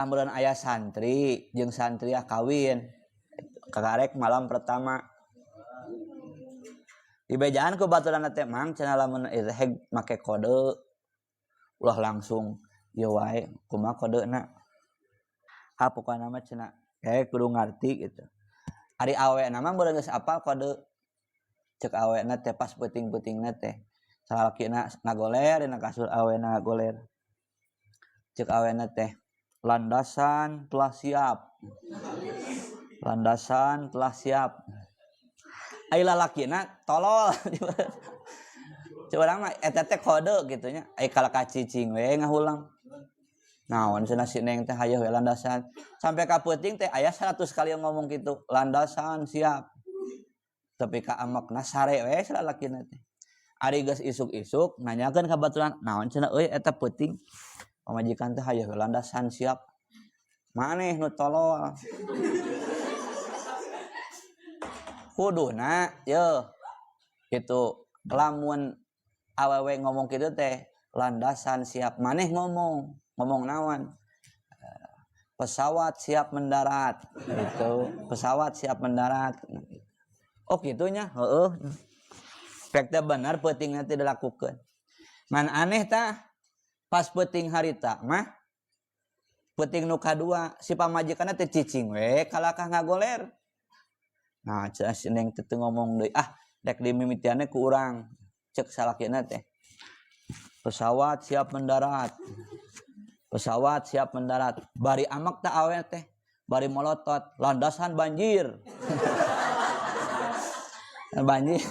Meureun aya santri jeung santriah kawin. Kakarek malam pertama. Dibejaan ku baturan teh mang cenah lamun ieu teh make kode ulah langsung ieu wae kumaha kodena. Ha pokona mah cenah kayak kudu ngarti gitu. Ari awena mah meureun geus apal kode. Cek awena teh pas peuting-peutingna teh. Salakina ngagoler dina kasur awena ngagoler. Cek awena teh landasan telah siap. Landasan telah siap. Ai lalakina tolol. Cek urang mah eta teh kode gitu nya. Ai kalaka cicing we ngahulang. Naon cenah si neng teh hayoh we landasan. Sampai ka peuting teh aya 100 kali ngomong gitu, landasan siap. Tapi ka amekna sare we salalakina teh. Ari geus isuk-isuk nanyakeun ka baturan, naon cenah euy eta peuting. Pamajikan teh hayoh we landasan siap. Maneh nu tolol. Kuduna yeuh gitu lamun awewe ngomong kitu teh landasan siap maneh ngomong ngomong naon pesawat siap mendarat gitu, pesawat siap mendarat. Oh gitunya, heeh. Pek teh bener peutingna teh dilakukeun. Man aneh tah pas peuting harita mah peuting nu kadua si pamajikanna teh cicing we kalakah ngagoler. Nah cenah si neng teh teu ngomong deui, ah rek dimimitianna ku urang. Cek salakina teh pesawat siap mendarat. Pesawat siap mendarat. Bari amak tak awe teh, bari molotot, landasan banjir. Banjir.